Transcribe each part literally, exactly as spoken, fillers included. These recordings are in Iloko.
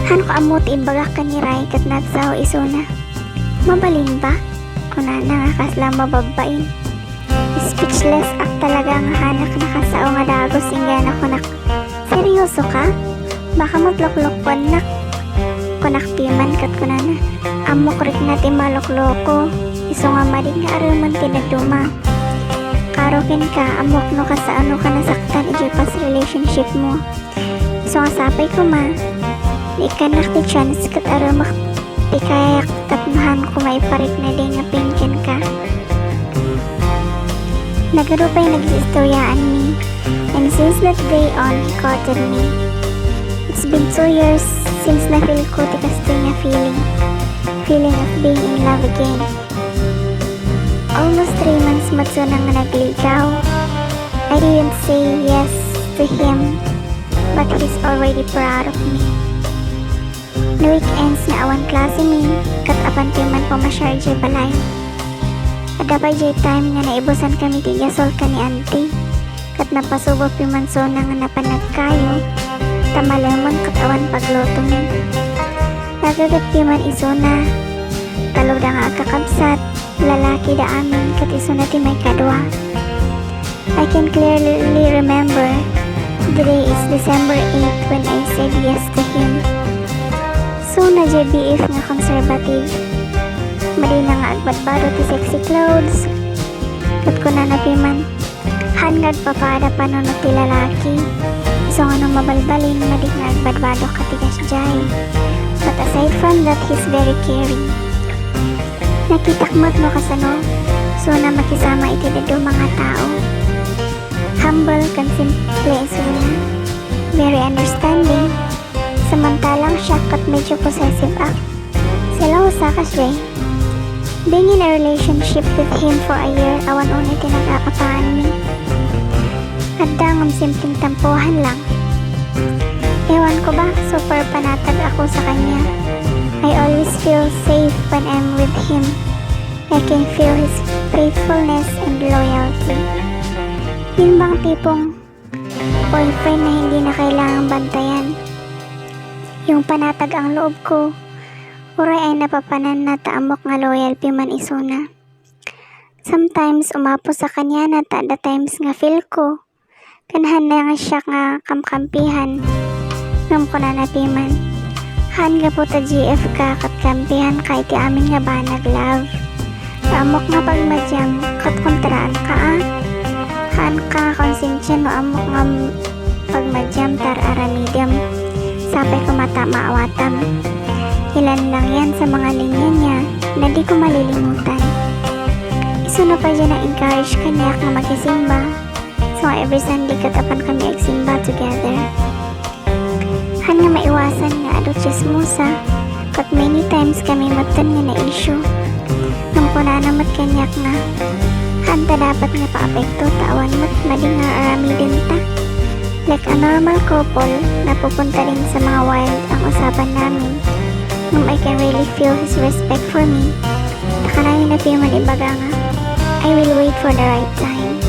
Haanko ammo ti imbagak ken ni Ray ket nagsao isuna. Mabalin ba? Kunana nga kasla mababbain. Speechless ak talaga nga haanak nakasao nga dagus, inggana kunak, "Seryoso ka? Baka met loklokuennak," kunak piman ket kunana, "Ammok rikna ti malokloko, isu nga madi nga aremen ti dadduma. Karo kenka, ammok no kasaano ka nasaktan idiay past relationship mo. Isu nga sapay koma nga ikkannak ti chance ket aremek ti kayayak tapno haanko maiparikna diay nga pain kenka." Nagadu pay nagistoryaanmi, and since that day on, he courted me. It's been two years since na-feel ko ti kastoy nga feeling, feeling of being in love again. Almost three months met suna nga nagligaw. I didn't say yes to him, but he's already proud of me. No weekends nga awan klase mi, ket apan ti man pamasiar idiay balay. Adda pay diay time nga naibusan kami ti gasol ken ni auntie, ket napasubo piman suna nga napan nagkayo, ta malemen ket awan pagluto mi. Nagaget piman isuna, talloda nga agkakabsat, lalakida amin ket isuna ti maikadua. I can clearly remember the day is December eight when I said yes to him. Suna diay B F nga conservative. Madina nga agbadbado ti sexy clothes. Ket kunana piman, "Haan nga agpapada panunot ti lalaki. Isu nga no mabalbalin, madi nga agbadbado ka ti kasdiay. But aside from that, he's very caring." Nakitak met no kasano suna makisama iti dadduma nga tao. Humble ken simple isuna. Very understanding. Samantalang siak ket medyo possessive ak. Selosa kasdiay. Being in a relationship with him for a year, awan unay ti nag-aapaanmi. Adda ngem simpleng tampuhan lang. Ewan ko ba, super panatag ako sa kanya. I always feel safe when I'm with him. I can feel his faithfulness and loyalty. Yun bang tipong boyfriend na hindi na kailangang bantayan? Yung panatag ang loob ko, uray ay napapanan na ta ammok nga loyal piman isuna. Sometimes, umapo sa kanya na ta adda times nga feel ko ken haanna nga siak nga kamkampihan. Ngem kunana piman, "Haan gapu ta G F ka ket kampihan ka iti amin nga banag, love. Ta ammok nga pagmadiam ket kontraan ka, a. Haan ka nga konsensia no ammok nga pagmadiam ta ar-aramidem. Sapay koma ta maawatam." Ilan lang yan sa mga linya niya na di ko malilimutan. Isuna pay diay nag-encourage kaniak nga makisimba. So, every Sunday ket apan kami agsimba together. Haan nga maiwasan nga adu tsismosa, ket many times kami metten nga na-issue. Ngem kunana met kaniak nga, haan ta dapat nga paapekto ta awan met madi nga aramidenta. Like a normal couple, napupunta din sa mga wild ang usapan namin. Ngem I can really feel his respect for me. Ta kanayon na piman ibaga nga, "I will wait for the right time."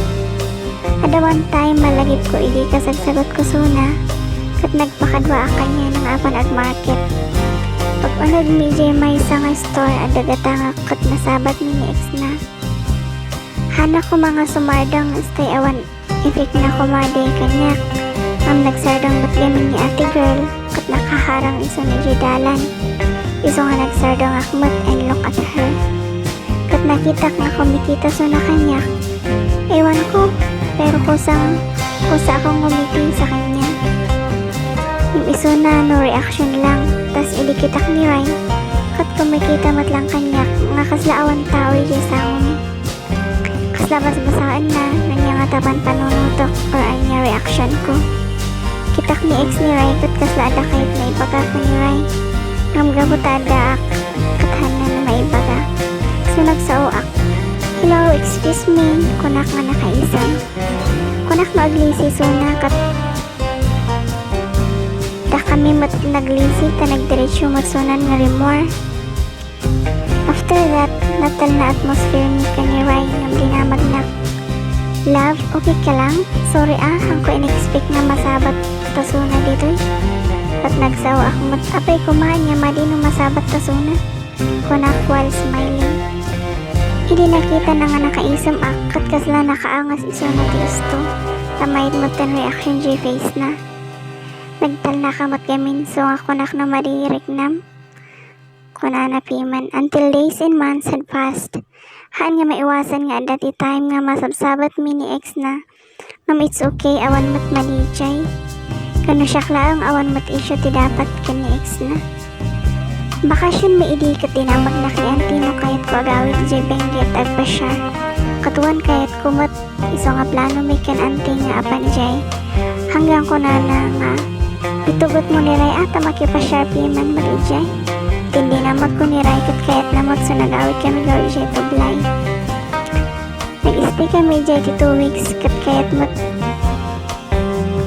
Adda one time, malagipko idi kasagsagut ko suna, ket nagpakaduaak kaniana nga apan agmarket. Pag-unegmi idiay maysa nga store, adda gatangak ket nasabatmi ni ex na. Haanna koma nga sumardeng, isu ti awan effect na koma diay kaniak. Ngem nagsardeng met gamin ni ate girl, ket nakaharang isuna idiay dalan. Isu nga nagsardengak met and look at her. Ket nakitak nga kumikita suna kaniak. Ewan ko, pero kusang, kusa akong ngumiti sa kanya. Ngem isuna no reaction lang, tas idi kitak ni Ray, ket kumikita met lang kaniak nga kasla awan tao idiay sangomi. Kasla basbasaenna, ania nga ta panpanunotek or ania reaction ko. Kitak ni ex ni Ray ket kasla adda kayat nga ibaga ken ni Ray. Ngem gapu ta addaak, ket haanna nga maibaga. So nagsaoak. "Hello, excuse me," kunak nga nakaisang. Kunak no aglisi suna ket dakami met naglisi ta nagdiretso met sunan nga rimmuar. After that, natalna atmosphere mi ken ni Ray ngem dinamagnak. "Love, okay ka lang? Sorry ah, haanko in-expect nga masabat ta suna ditoy." Ket nagsaoak met, apay koma ania madi no masabat ta isuna? Kunak while smiling. Idi nakitana nga nakaisemak, ket kasla nakaangas isuna ti usto, ta mayat met ti reaction diay face na. Nagtalnaka met ngamin, isu nga kunak no madi riknam. Kunana piman, until days and months had passed. Haan nga maiwasan nga adda ti time nga masabsabatmi ni ex na. Ngem it's okay, awan met madi idiay. Ken no siak laeng, awan met issue ti dapat ken ni ex na. Bakasionmi idi ket dinamagnak ni auntie no kayatko agawid idiay Benguet agpasiar. Ket wen, kayatko met, isu nga planomi ken auntie nga apan idiay. Hanggang kunana nga, "Itugot mo ni Ray a ta makipasiar piman met idiay." Ket dinamagko ni Ray ket kayatna met, so nagawidkami gawid idiay tublay. Nag-stay kami idiay ti two weeks ket kayat met,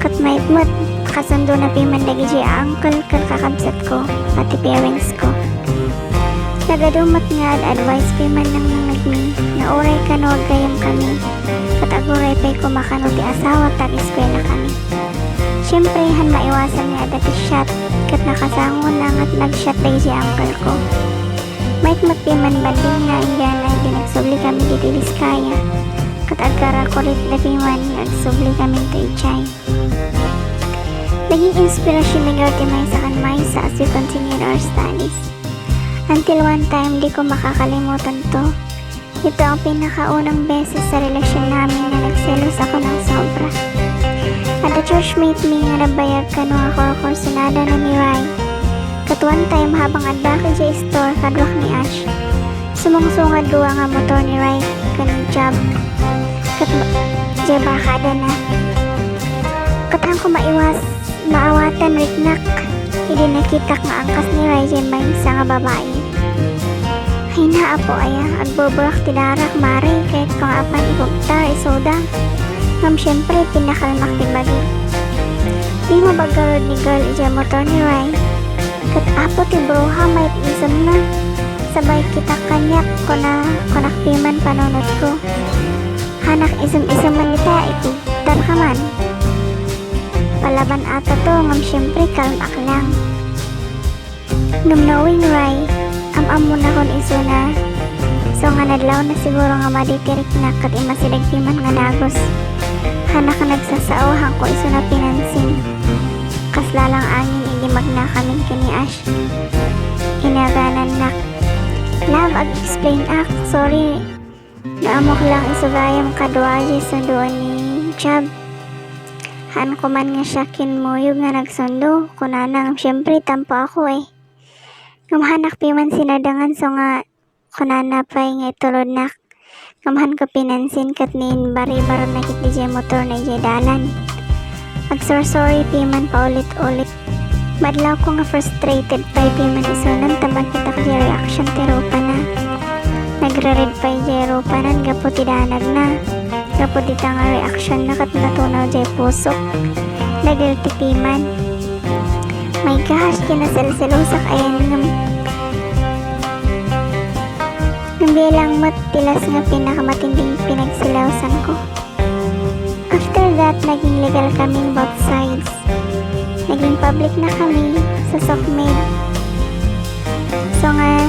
ket mayat met, kasundona piman dagiti uncle ken kakabsatko, pati parents ko. Nagadu met nga ad-advise piman nang nangngegmi nga uray kano aggayemkami, ket aguray pay koma kano ti asawa ta ageskuelakami. Siempre, haan maiwasan nga adda ti chat, ket nakasangona nga nag-chat dagiti uncle ko. Mayat met piman banding nga ingganay idi nagsublikami ditoy Vizcaya, ket agkarakuritda piman nga agsublikami ditoy idiay. Naging inspirasionmi gayam ti maysa ken maysa as we continued our studies. Until one time, di ko makakalimutanto. Ito ang pinakaunang beses sa relasyon namin na nagselos ako ng sobra. Adda churchmate mi nga nabayag kano nga kurkursonadanna ni Ray. Ket one time, habang addaka idiay store kaduak ni Ash, sumungsungad dua nga motor ni Ray ken ni Jab. Ket ma-, idiay barkadana. Ket haanko maiwas, maawatan riknak idi nakitak nga angkas ni Ray idiay maysa nga babai. Ay na, Apo aya, agbuburak ti darak, Mare, kayatko nga apan ibugtar isuda. Ngem siempre, pinakalmak ti bagi. Di mabaggarud ni girl idiay motor ni Ray. Ket apo ti bruha, mayat isemna. Sabay kitak kaniak, kuna, kunak piman panunotko. Haanak isem-iseman ita, ikugtarka man. Palaban ata to, ngem siempre, kalmak lang. Ngem knowing Ray, am-ammonakon isuna. So nga nadlawna siguro nga madi ti riknak ket immasideg piman nga dagus. Haanak nagsasao, haanko isuna pinansin. Kasla lang angin idi magnakamin ken ni Ash. Inaganannak, "Love, ag-explain ak. Sorry, no ammok lang isu gayam kadua diay sundoan ni Jab." Haanko man nga siak kimmuyog nga nagsundo, kunana, ngem siempre, tampo ako eh. Ngem haanak piman sinadangan, so nga kunana pay nga itulodnak. Ngem haanko pinansin ket ninbaribarna ketdi diay motorna idiay dalan. Agsorry-sorry piman paulit-ulit. Madlawko nga frustrated pay piman isunan ta makitak diay reaction ti rupana. Nagre-red pay diay rupanan gapu ti danagna. Gapu dita nga reactionna ket natunaw diay pusok. Na-guilty piman. My gosh, kinaselselosak ayan ngem, ngem bilang met ti last nga pinakamatinding pinagselosanko. After that, naging legal kaming both sides. Naging public na kami sa SOCMED. So nga,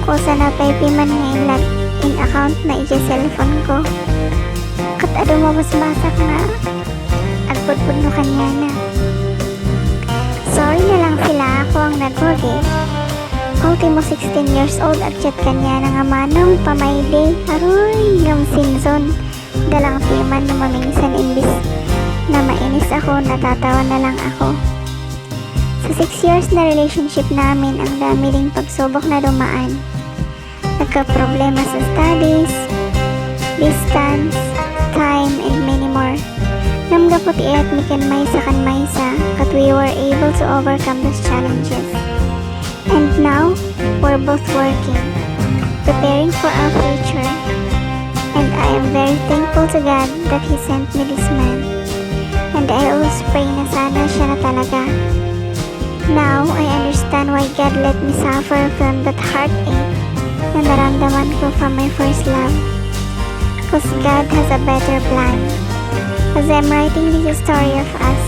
kusana pay piman nga in-log in account na idiay cellphone ko. Ket adu mabasbasak nga agpudpudno kaniana. Sorry na lang sila, ako ang nagwagi. Ultimo sixteen years old, agchat kaniana nga manong pa my day. Aruy, ngem sinson. Dalang piman no maminsan imbis na mainis ako, natatawa na lang ako. Sa six years na relationship namin, ang dami ding pagsubok na dumaan. Nagkaproblema sa studies, distance, time, and many more. Ngem gapu ti iyatmi ken maysa ken maysa, ket we were able to overcome those challenges. And now, we're both working, preparing for our future. And I am very thankful to God that He sent me this man. And I always pray na sana siya na talaga. Now, I understand why God let me suffer from that heartache na naramdaman ko from my first love. 'Cause God has a better plan. As I'm writing this story of us,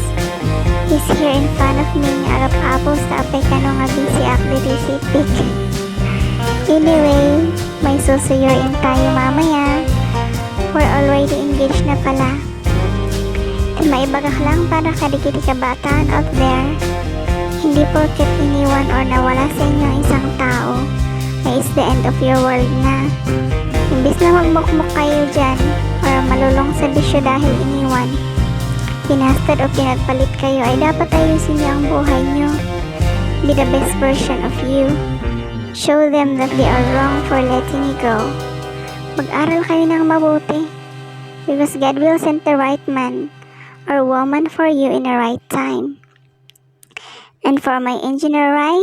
is here in front of me nga agap-apos ta apay kano nga busy ak ditoy sipik. Anyway, maisusuyo intayo mamaya. We're already engaged na pala. Ti maibagak lang para kadagiti kabataan out there, hindi porket iniwan or nawala sa inyo ang isang tao, ay it's the end of your world na. Imbis na magmukmok kayo dyan or malulong sa bisyo dahil iniwan, pinasted o pinagpalit kayo, ay dapat ayusin niyo ang buhay niyo. Be the best version of you. Show them that they are wrong for letting you go. Mag-aral kayo ng mabuti because God will send the right man or woman for you in the right time. And for my engineer Rai,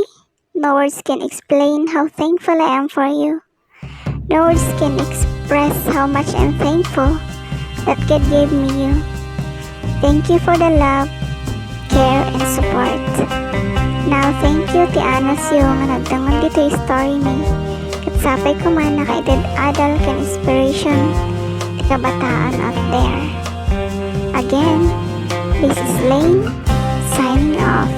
no words can explain how thankful I am for you. No words can express how much I'm thankful that God gave me you. Thank you for the love, care, and support. Now, thank you ti anasyo nga nagdangag ditoy story mi. Ket sapay ko man nakaited adal ken inspiration ti kabataan out there. Again, this is Lane, signing off.